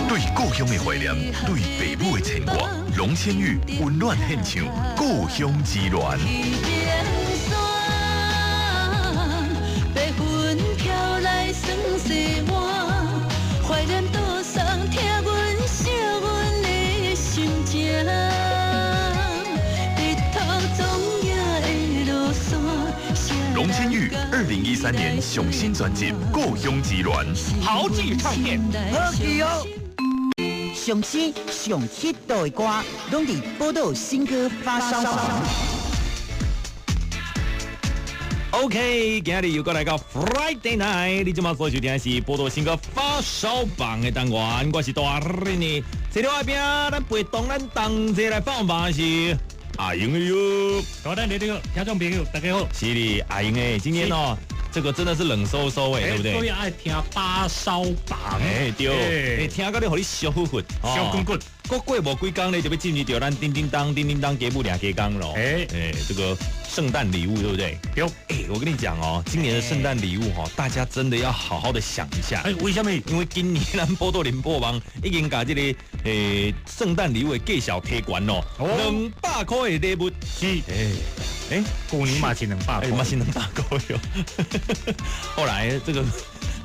對故鄉的懷念，對爸母的牽掛，龍千玉溫暖獻唱《故鄉之戀》。天山，白雲飄來算世碗，懷念桌上聽阮惜阮的心情。日頭總也會落山。龍千玉2013年上新專輯《故鄉之戀》。豪記唱片，好記哦。上新上 hit 的歌，攏佇寶島新歌發燒榜。 OK，今日又閣來到 Friday Night，你這馬所收聽的是寶島新歌發燒榜的單元，我是大仁呢。這裡外邊，咱陪同咱同齊來放榜的是阿英的喲。好的，你這個聽眾朋友，大家好。是的，阿英誒，今天哦，這個真的是冷颼颼誒，對不對？所以愛聽發燒榜。哎對，哎聽到你予你燒呼呼，燒滾滾。閣過無幾工咧，就欲進入著咱叮叮當、叮叮當雞母掠雞工咯。哎哎，這個聖誕禮物對不對？對。哎，我跟你講哦，今年的聖誕禮物哈，大家真的要好好的想一下。哎，為什麼？因為今年咱寶島聯播網已經共這個聖誕禮物的價數提懸咯，200塊的禮物。是。哎哎，舊年嘛是兩百塊，嘛是兩百塊喲。後來這個。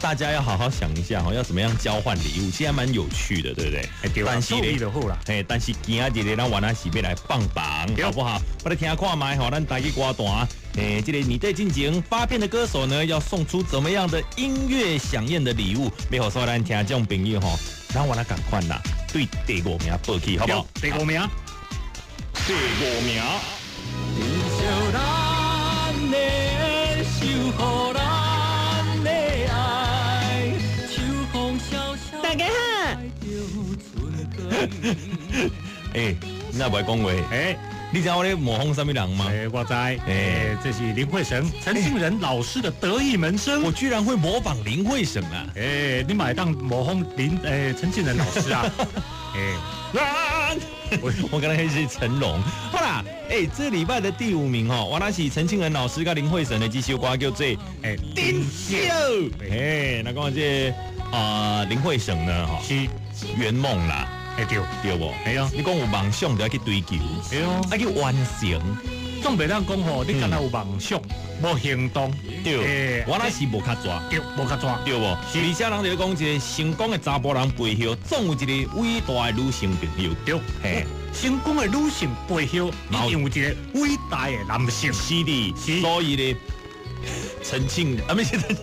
大家要好好想一下哈，要怎麼樣交換禮物，其實還蠻有趣的，對不對？但是就好啦。哎，但是今仔日咱原來是欲來放榜，好不好？我來聽看覓吼，咱台語歌壇，哎，這個擬對進行發片的歌手呢，要送出怎麼樣的音樂饗宴的禮物？欲予所有咱聽眾朋友吼，咱原來仝款啦，對第五名報起，好不好？第五名，第五名。咱的守護咱的愛，秋風蕭蕭。大家好。哎，你若無愛講話？哎，你知我咧模仿啥物人嗎？哎，我知。哎，這是林慧省陳慶仁老師的得意門生。我居然會模仿林慧省啊！哎，你嘛會當模仿林陳慶仁老師啊？哎，我剛才是成龍。好啦，哎，這禮拜的第五名哦，原來是陳慶仁老師佮林慧省的這首歌叫做《哎珍惜》。哎，那講這啊林慧省呢？哈，是圓夢啦。哎對，對無？係啊，你講有夢想就愛去追求，對啊，愛去完成。總袂當講吼，你敢若有夢想，無行動，對，我那是無較濟，對，無較濟，對無？而且人就講一個成功的查埔人背後，總有一個偉大的女性朋友，對，嘿，成功的女性背後，一定有一個偉大的男性，是的，所以呢，陳慶啊，不是陳，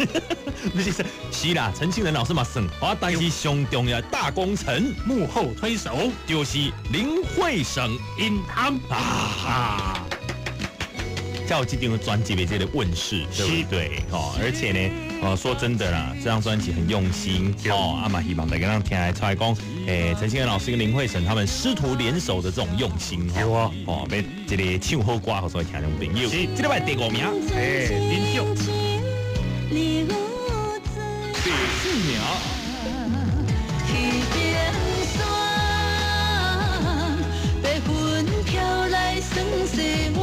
不是是啦，陳慶仁老師嘛算，啊，但是上重要大功臣幕後推手就是林慧省因他啊。才有這張專輯的這個問世，對不對？哦，而且呢，哦，說真的啦，這張專輯很用心哦，啊嘛希望大家攏聽會出來講，誒，陳慶仁老師跟林慧省他們師徒聯手的這種用心，有啊，哦，欲這個唱好歌，予所有聽眾朋友，這禮拜第五名，哎，林秀，第四名。彼邊山，白雲飄來算世碗。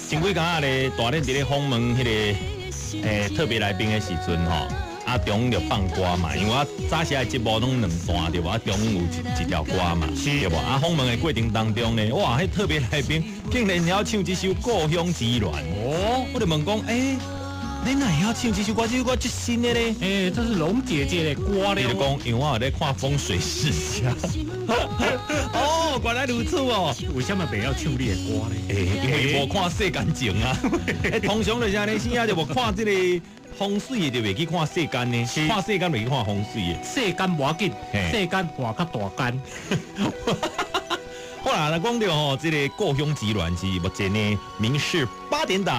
前幾工啊咧，大咧佇咧訪問彼個特別來賓的時陣吼，阿中就放歌嘛，因為我早時的節目攏兩段對無？啊中有一條歌嘛，對無？啊訪問的過程當中呢，哇，彼特別來賓竟然曉唱這首《故鄉之戀》哦，我就問講，欸，你哪會曉唱這首歌？這首歌足新的咧？欸，這是龍姐姐的歌咧。伊就講，因為我有咧看風水世家。哦，原來如此哦。為什麼袂曉唱你的歌呢？欸，因為無看世間情啊。欸，通常就是按呢，生啊就無看這個風水的，就袂去看世間呢。看世間袂去看風水的。世間無要緊，世間換較大間。好啦，那講著吼，這個故鄉之戀是目前呢民視八點檔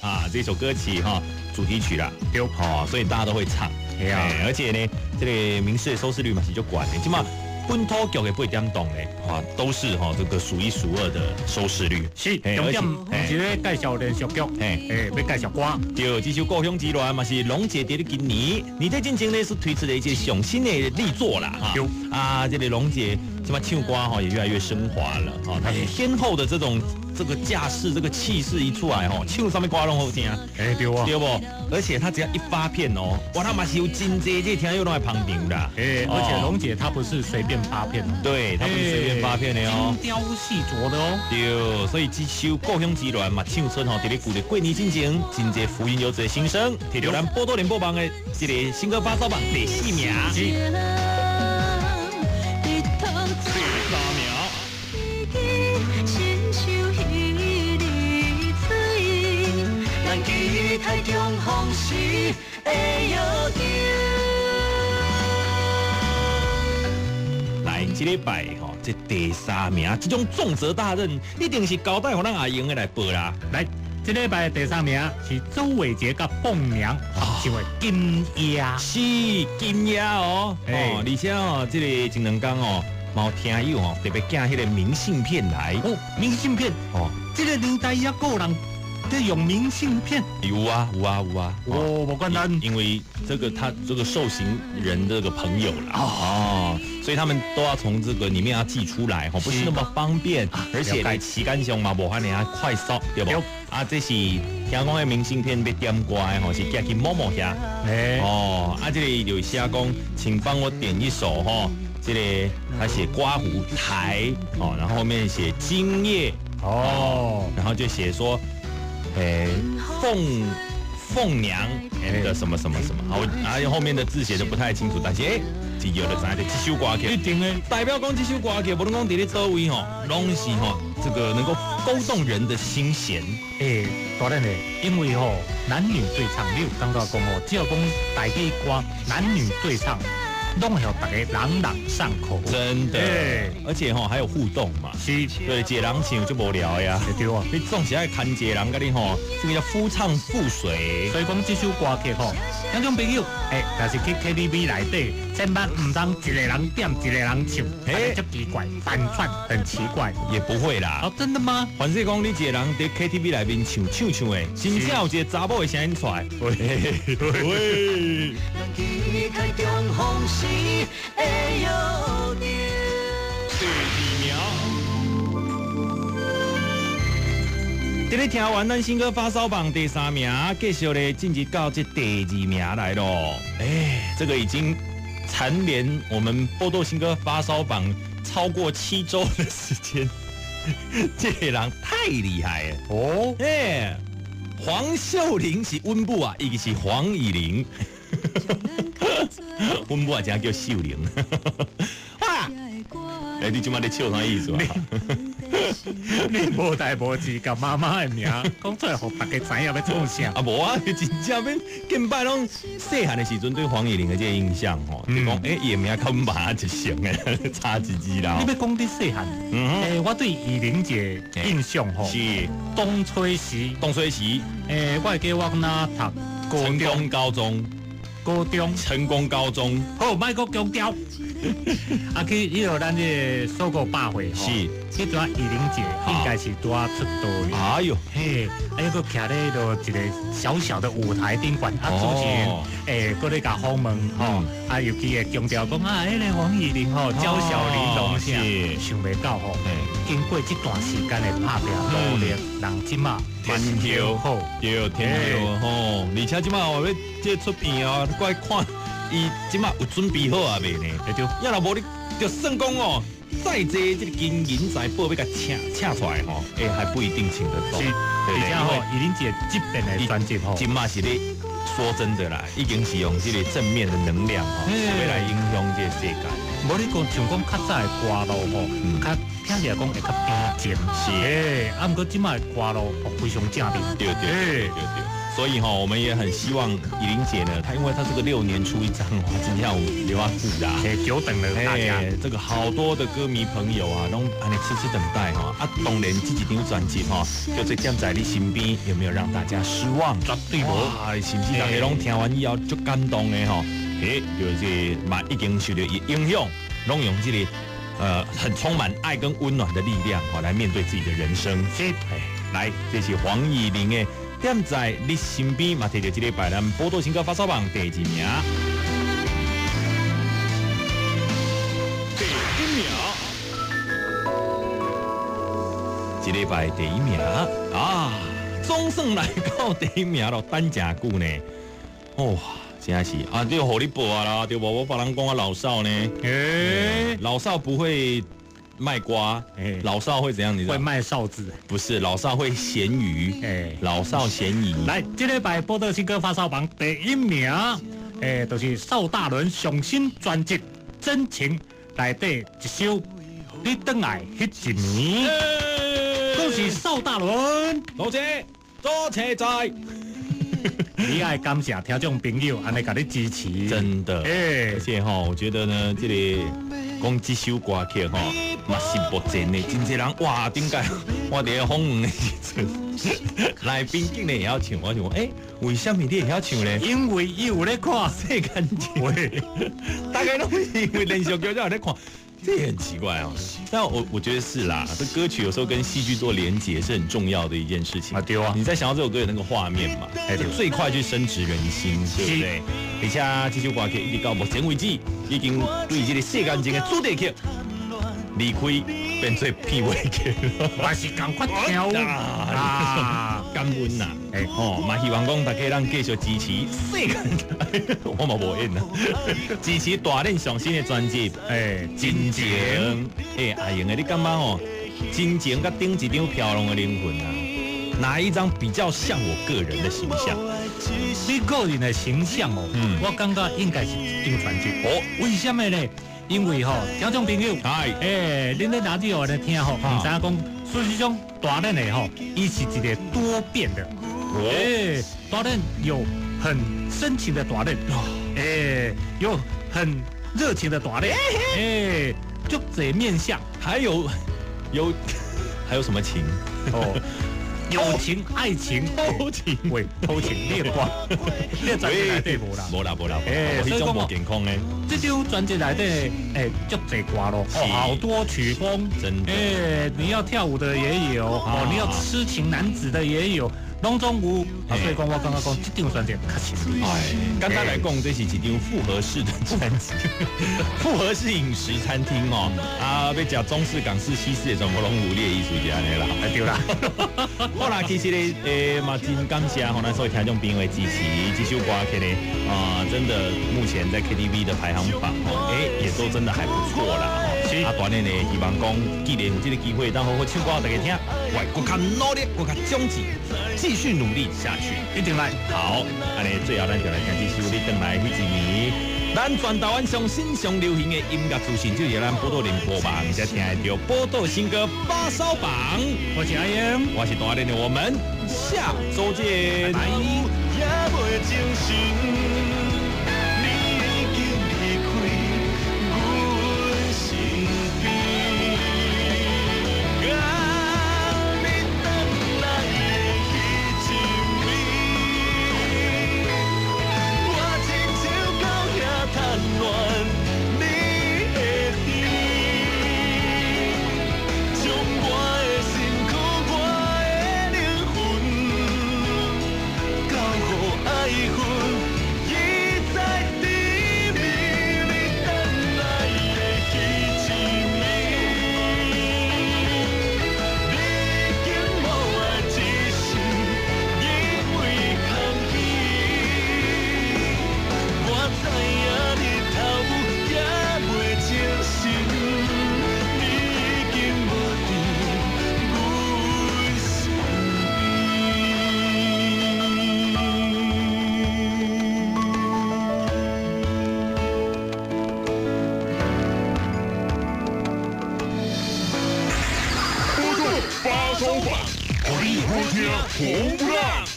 啊，這首歌曲哈主題曲啦，對，哦，所以大家都會唱。係啊，而且呢，這個民視的收視率嘛是足懸的，這馬本土劇的八點檔咧，啊，都是哈這個數一數二的收視率。是，重點毋是咧介紹連續劇，欸，欲介紹歌。對，這首《故鄉之戀》嘛是龍姐佇咧今年，年底進前呢是推出了一些上新的力作啦，哈。啊，這個龍姐這馬唱歌哈也越來越升華了，哈，她是天后的這種這個架勢、這個氣勢一出來吼，唱啥物歌攏好聽。欸對啊，對無？而且他只要一發片哦，哇，他嘛是有真濟這聽友攏來捧場啦。欸，而且龍姐她不是隨便發片哦，對，她不是隨便發片的哦，精雕細琢的哦。對，所以這首《故鄉之戀》嘛，唱出吼，佇咧舊曆過年進前，真濟浮雲遊子的心聲，摕著咱寶島聯播網的這個新歌發燒榜第四名。第三名。來，這禮拜吼，這第三名，這種重責大任，一定是交代予咱阿英的來報啦。來，這禮拜第三名是周偉傑佮鳳娘唱的《今夜》，是今夜哦，哦，而且哦，這個前兩天哦，嘛有聽友哦特別寄彼個明信片來。哦，明信片哦，這個年代猶閣有人在用明信片？有啊，有啊，有啊。哦，無簡單，因為這個他這個受刑人這個朋友啦，哦，所以他們都要從這個裡面要寄出來，吼，不是那麼方便，而且咧時間上嘛無遐爾啊快速，對無？啊，這是聽講的明信片欲點歌的吼，是寄去某某遐，哦，啊，這個就寫講，請幫我點一首吼，這個他寫刮胡台，哦，然後後面寫今夜，哦，然後就寫說。欸，鳳娘的什麼什麼什麼，好，然後後面的字寫的不太清楚，但是欸，這有的知影，這首歌曲一定的代表講這首歌曲，無論講佇咧佗位吼，攏是吼這個能夠勾動人的心弦。欸，當然嘞，因為吼男女對唱，你有感覺講吼，只要講台語歌男女對唱，攏會予大家朗朗上口，真的，而且吼還有互動嘛，是，對，一個人唱就無聊呀，對啊，你總是愛牽一個人佮你吼，這個叫夫唱婦隨。所以講這首歌曲吼，聽眾朋友，欸，若是去 KTV 內底，千萬毋通一個人點一個人唱，欸，足奇怪，反串很奇怪，也不會啦。哦，真的嗎？反正講你一個人佇 KTV 內面唱唱唱的，真正有一個查某的聲音出來，喂喂。第二名。佇咧聽完咱新歌發燒榜第三名，繼續咧進入到這第二名來咯。欸，這個已經蟬聯我們寶島新歌發燒榜超過7週的時間，這個人太厲害了哦！欸，黃秀玲是阮母啊，伊是黃以玲。阮母啊，真叫秀玲。哇！欸，你這馬咧笑啥意思啊？你無代無誌，共媽媽的名講出來，予大家知影欲創啥？啊，無啊，真正免近擺攏細漢的時陣對黃以玲的這個印象吼，就講欸，伊的名佮阮媽一成的，差一字啦。你欲講你細漢？欸，我對以玲姐印象吼，是當初時，當初時，欸，我會記我若讀成功高中。高中成功高中，好，莫閣強調。啊，去彼落咱這個首歌百會吼，是，彼陣以玲姐應該是拄仔出道的。哎喲，嘿，啊，猶閣徛咧彼落一個小小的舞台頂懸，啊，主持人欸，閣咧共訪問吼，啊，尤其會強調講啊，彼個黃以玲吼，嬌小玲瓏啥，想袂到吼，經過這段時間的拍拚努力，人這馬天后好，對，天后吼，而且這馬哦，欲這出片哦，閣愛看伊這馬有準備好啊未呢？對，要若無你就算講哦，再濟這個金銀財寶欲共請請出來吼，欸，還不一定請得動。是，而且吼，以玲姐這邊的專輯吼，這馬是咧說真的啦，已經是用這個正面的能量吼，是欲來影響這個世界。無你講像講較早的歌路吼，較聽起來講會較平靜，是，欸，啊，毋過這馬的歌路非常正面，對對對對對。所以哈，我們也很希望以玲姐呢，她因為她這個6年出一張，哇，真正有留下久啦，久等了大家。這個好多的歌迷朋友啊，攏按呢痴痴等待哈。啊，當然這一張專輯哈，叫做踮在你身邊，有沒有讓大家失望？絕對無，甚至大家攏聽完以後足感動的吼。欸，就是嘛，已經受到伊影響，攏用這個很充滿愛跟溫暖的力量哈，來面對自己的人生。是，來，這是黃以玲的。踮在你身邊，嘛摕著這禮拜咱寶島新歌發燒榜第二名。第一名。這禮拜第一名啊，總算來到第一名咯，等誠久呢。哇，真是啊，這予你報啊啦，對無？我別人講啊老少呢，老少不會賣瓜，老少會怎樣？你知道？會賣哨子？不是，老少會鹹魚。老少咸宜。來，這禮拜寶島新歌發燒榜第一名，就是邵大倫上新專輯《真情》內底一首《你轉來彼一暝》。恭喜邵大倫，多謝，多謝在。你愛感謝聽眾朋友，按呢共你支持，真的。而且吼，我覺得呢，這個講這首歌曲吼，嘛是目前的真濟人哇，頂屆我佇咧訪問的時陣，來賓竟然會曉唱，我想講，為啥物你會曉唱呢？因為伊有咧看世間情，大概攏是因為連續劇才有咧看。這也很奇怪哦，但我覺得是啦，這歌曲有時候跟戲劇做連結是很重要的一件事情啊。對啊，你在想到這首歌有那個畫面嘛，最快去深植人心，對不對？而且這首歌曲一直到目前為止，已經對這個世間情的主題曲離開變做片尾曲，還是仝款聽啊，感恩呐！哦，嘛希望講大家咱繼續支持世間，我嘛無演啊，支持大練上新的專輯，真情，阿英的，你感覺哦，真情佮頂一張飄浪的靈魂啊，哪一張比較像我個人的形象？你個人的形象哦，我感覺應該是這張專輯。哦，為什麼呢？因為吼，聽眾朋友，恁咧哪裡來聽吼，毋知影講，事實上大練的吼，伊是一個多變的，大練有很深情的大練，有很熱情的大練，足濟面向，還有還有什麼情？哦。友情、愛情、偷情，喂，偷情，你會掛？你專輯內底無啦？無啦，無啦，彼種無健康的。這張專輯內底，足濟歌咯，好多曲風，真的。你要跳舞的也有，哦，你要痴情男子的也有，攏總有。啊，所以講我感覺講這張專輯較實。簡單來講，這是一張複合式的專輯，複合式飲食餐廳哦。啊，欲食中式、港式、西式的全部攏有，你的意思是按呢啦？對啦。好啦，其實咧，嘛真感謝吼，咱所有聽眾朋友的支持，這首歌曲咧，啊，真的目前在 KTV 的排行榜哦，也都真的還不錯啦。啊，當然呢，希望講，既然有這個機會，當好好唱歌，大家聽，我閣較努力，閣較精進，繼續努力下去，一定來。好，按呢，最後咱就來聽這首《你轉來彼一暝》。咱全台灣上新上流行的音樂資訊，就是咱寶島聯播網才聽得著寶島新歌發燒榜。我是阿英，我是大練的，我們下週見。拜拜。发烧榜，予你好听红不让。